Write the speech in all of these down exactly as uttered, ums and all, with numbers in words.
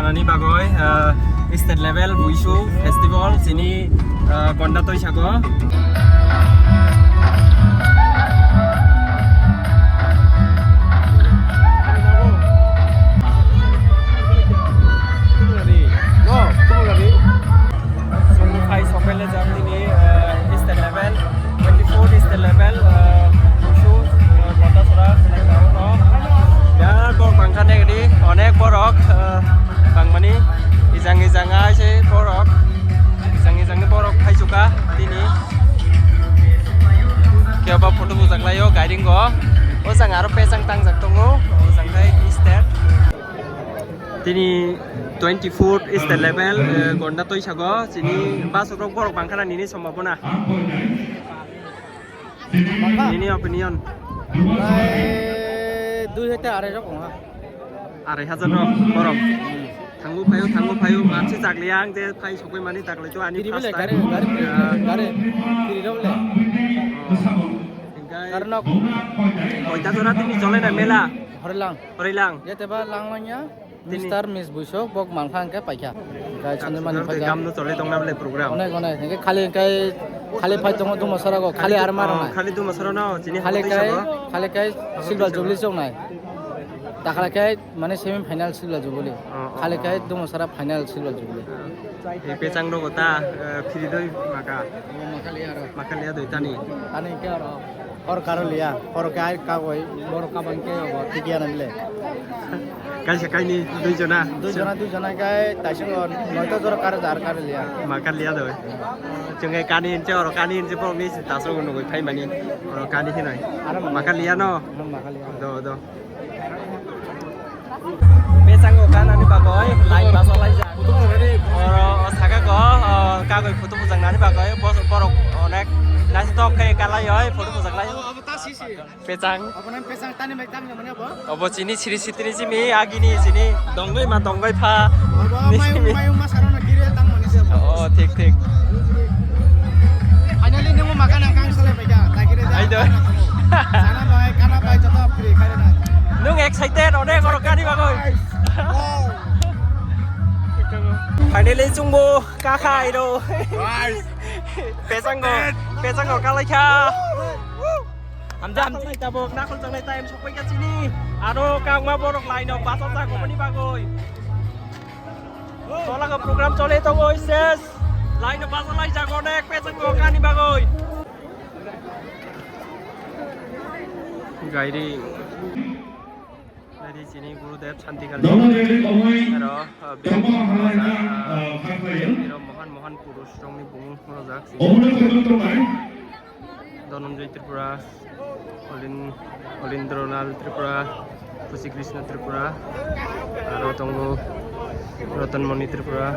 Ani bagoi, ah, state level Buisu festival sini, ah, Gonda Toisago. Songni phai sokphaile jak nini, ah, state level, twenty-four state level, ah, Buisu, ah, Gonda Sora, select round o. Birat borok bangkha negdi, onek borok, ah, bangmani, ijang ijang ai se borok, ijang ijang ni borok phaichukha tini. Kebo photo bujaklaio gairing o. O jang aro pejang tangjak tongo. O jang khai state. Tini twenty-four state level, eh, Gonda Toisago. Chini bus rok borok bangkhana nini sombhabona. Nini opinion? Prai dui hajar arai rok ongha. Arai hajar rok borok. Thango phaio, thango phaio, mansi chakliya ang je phai sokoi mani chakli to ani. Kiri first bole time. Gari, gari, ah, gari, kiri rok le. Oh. Hingkai gari nok. Koita jora tini chole na mela? Horilang. Horilang. Yate ba lang manya. Tini. Mister Miss Buisok bok mangkha hingke paikha. Hingke Chondromani Chondromani phaikha. Gamno chole tongna bole program. Onek, onek. Hingke khali hingke khali phai tongo Dumasarago, khali arma rok nai. Khali Dumasara no, chini khali habo kai, twisabo. Khali kai silver jubilee chok nai. Takhala kai mane semi final silver jubilee. Oh, oh, khali kai oh. Dumasara final silver jubilee. Ei pechang rogo ta, eh, phiri doi maka. Makaliya doi tani. Tani hingke oro. Hor karo liya, hor kai kagoi, borok kaban ke obo, tikiya na bile. Kaisa kaini, dui jona. Dui jona, dui jona kai, taisongo noito jora karo jar karo liya. Ma kar liya doi. Chungai kani hinse oro kani hinse borok ni taso nugui phai mani. Oro kani hinoi. Aro ma kar liya no. Aro ma kar liya. Do, do. Bechang o kanani bagoi light basa laijak. Oro o saka ko, o kagoi photo bujaknani bagoi bos-, borok onek naistok khe kalai oi photo bujaklai. Pechang. Obo nang pechang tani bai tang mani obo. Obo chini siri sitini simi agini chini dongoi ma dongoi pha. Obo mayung mayung ma sarona kiri tang mani se. Oh, thik, thik. Finally nung ma kana kang sale bai ka. Ai do. Sana bai kana bai joto free khai na. Nung excited onek oro kani bagoi. Wow. Finally chungbo kakha airo. Guys. Pechango, pechango kalaikha. Hamja hamji tabok nakol changnai time sokpaikha chini. Aro kangma borok line o basa jago mani bagoi. Tolaka program chole tongo ses. Line o basa lai jago nek pechango kani bagoi. Gairi. Nari chini Gurudev Santi Kalni. Aro, uh, bini, uh, uh, bini ro mohan mohan purush rokni bumung rojak. Dhananjay Tripura, Olin-, Olindralal Tripura, Pusi Krishna Tripura, aro tongo Ratan Mani Tripura,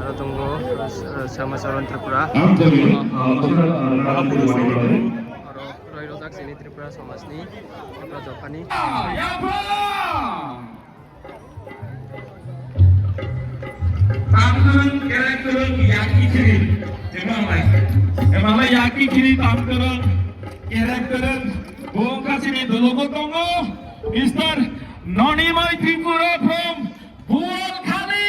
aro tongo, uh, Shama Charan Tripura. Aro roi rojak chini Tripura somajni, Tripura dophani. Tamkwrwng, kerekkwrwng, yaki khiri. Emalai, emalai yaki khiri, tamkwrwng, kerekkwrwng, bo wngkha chini dologo tongo, Mister Nonimai Tripura from Bualkhali.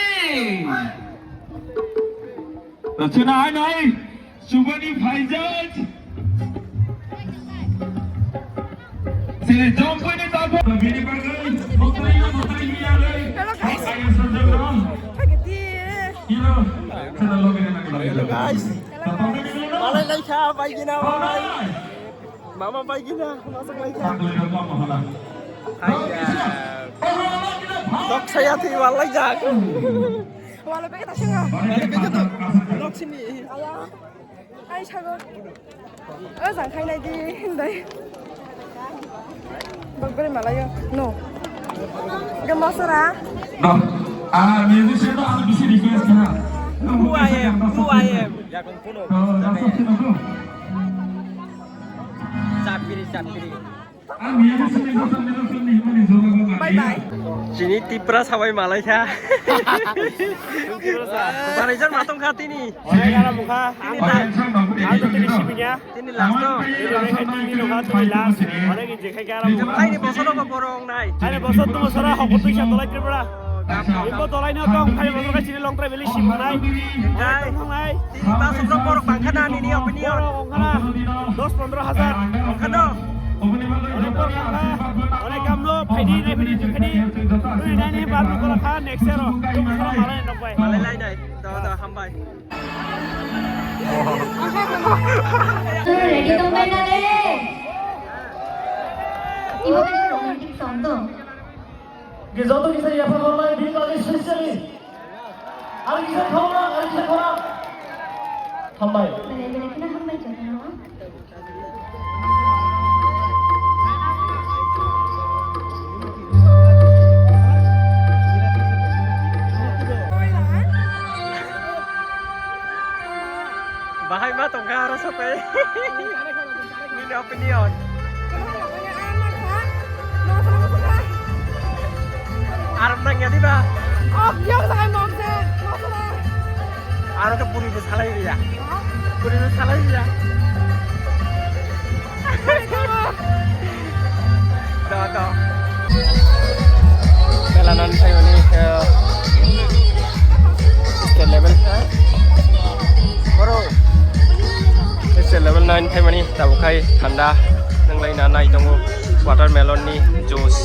Rachuna hai nai, subani phaijak. Sini jongkoi ni tapo. Bini bagwi, bokoi na bokoi ni yale. Hello, guys. Saya sanjang no. Kagedi. Hero, sana logi na. Hello, guys. Malai lai kha, bai gina, bai. Mama bai gina, masuk lai kha. Hai ya. Tok saya thi wal lai jak. Wala beke ta singa. Beke ta nok sini. Aya. Ai sago. O jang khai nai di hindai. Bak beri malayo. No. Gamba sara. No. Ah, musician no, ano bisi request na. Who I am? Who I am? Chapiri, chapiri. Bye bye. Chini Tipra sabai malai kha. Tipra sa. Barijan matong kha tini. Onek ara mukha. Ang ta, ang ta tini sibingya. Tini last no. Tini onek hai tini nokha tini last. Onek inje khai kara mukha. Hai ni bosor no borong nai. Hai ni bosor tu bosor ha hokot tu sa tolai Tripura. Ibo dolai no tong, phai bodol kai chini Longtrai Valley sim hanai. Thangnai. Tini bus rok borok bangkha na nini opinion? Borok ongkha na dos pondro hajar. Ongkha no? Onek borok ongkha, onek kam no, phaidi, nai phaidi, nai phaidi. Tui nai ni bar no kola kha, next year o. Tui kola malai nok bai. Malai lai nai. Do, do, hambai. Ready tongbai na de? Ibo kaisa romantic song to. Joto kisa yapha gorlai, bini bagwi sincerely. Ar kisa khorang, ar kisa khorang. Hambai. Bele bele kheno hambai jotono. Bahai ma tongkha aro sopai. Nini opinion. Aram nang ya diba? Aro ke puri bo salai ya. Puri bo salai ya. Da, da. Bela nan phaimani, eh, state level kha. Boro. State level nine phaimani, tabuk khai thanda nwnglai na nai tongo watermelon ni juice.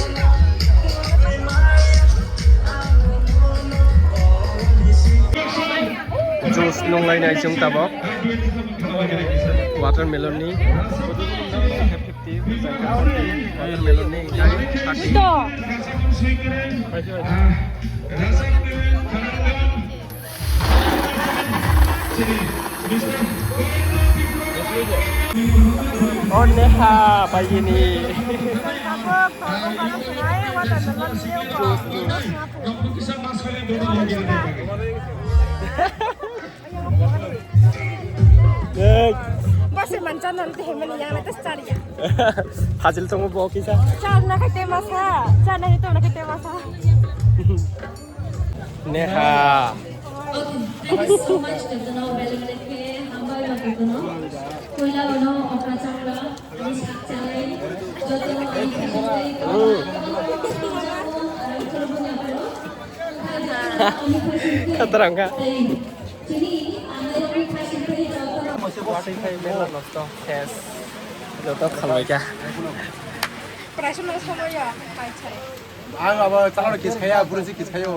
Juice nwnglai nai chwng tabuk. Watermelon ni watermelon ni thirty. O Neha, paiyini. Hey. Basi mancha non te hemani yang na tes chari ya. Hajil tongo bo kisa. Char na khaite masa, char na hito na khaite masa. Neha. Okay, thank you so much, Captain. Now, bele bele ke hambai ma Captain. Koila ono okra changla. Khatarang kha. Watwi khai mela nosto khes. Joto khalbai kha. Price no somoya, pai chai. Ang abo chalok kis khaya, buru si kis khayo.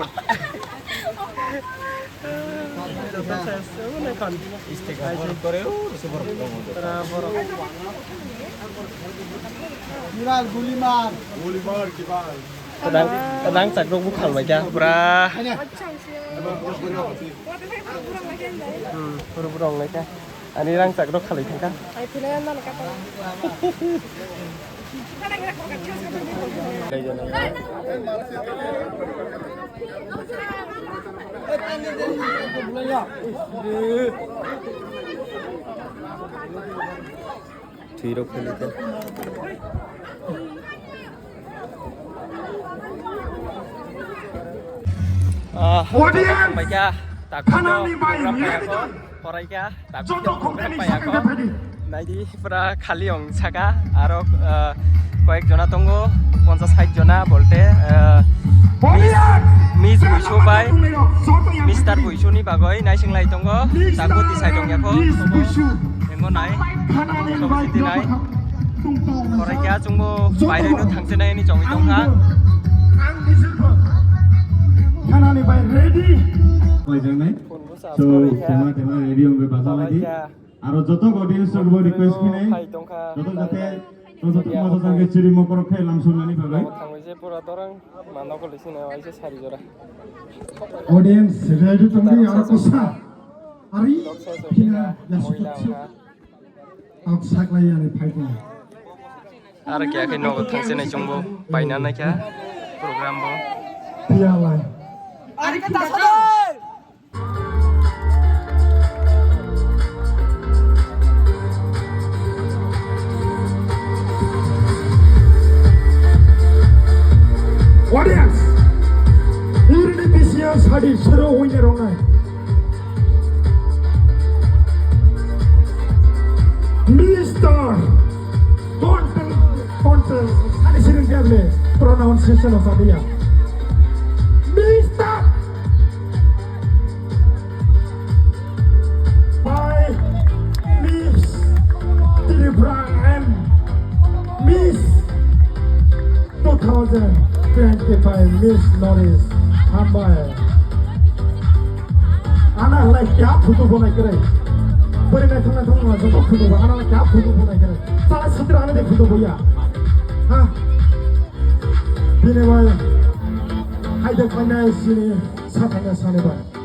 Kiral, gulimar. Gulimar, kiral. Rang, rang chak rok bukhal bai kha, pura. Hmm, pura pura ong lai kha. Ani rang chak rok khalai thang kha. Ai, philai ang nang kha. Thwi rok phai kha. Ah, audience! Phai kha, tak khanani bai program paya ko, ready. Porai kha. Joto khokdani sakha phadi. Naidi pura khali ong saka, aro, ah, koyek jona tongo, ponchas sait jona bolte, ah, Miss, Miss Buisu bai, Mister Buisu ni bagoi naising lai tongo, tago tisai tong yako, engo nai, thanani bai nai, korai kya chungbo baire no thangse nai ni chongwi tongkha. Thanani bai ready. Phone bo charge korai kha. Tema, tema ready ong bai baja lagi. Aro joto audience rok bo request khinai, joto jate, joto thangma jagani chiri mokol khe lamsongnani bagwi. Thangwi je pura dorang mano koli sini waise sari jora. Audience ready tongdi aro kosa. Ari phina yasukha. Ang saklai ani phaikha. Aro kya khe nogo thangse nai chungbo paina naikha program bo. Piyalai. Ari kata sadar. Audience, irini bisi sadi sero winner wngnai. Mister Kontel, Kontel, ani siring dia bele pronunciation of Adia. Mister Thousand twenty-five Miss North East. Hambai. Ana halai kya photo bonai kere. Pori nai thang nai thang nai thang photo bo. Ana halai kya photo bonai kere. Sala sitra ana de photo boya. Ha. Bini bai. Hai de khanai sini sa khanai sani bai.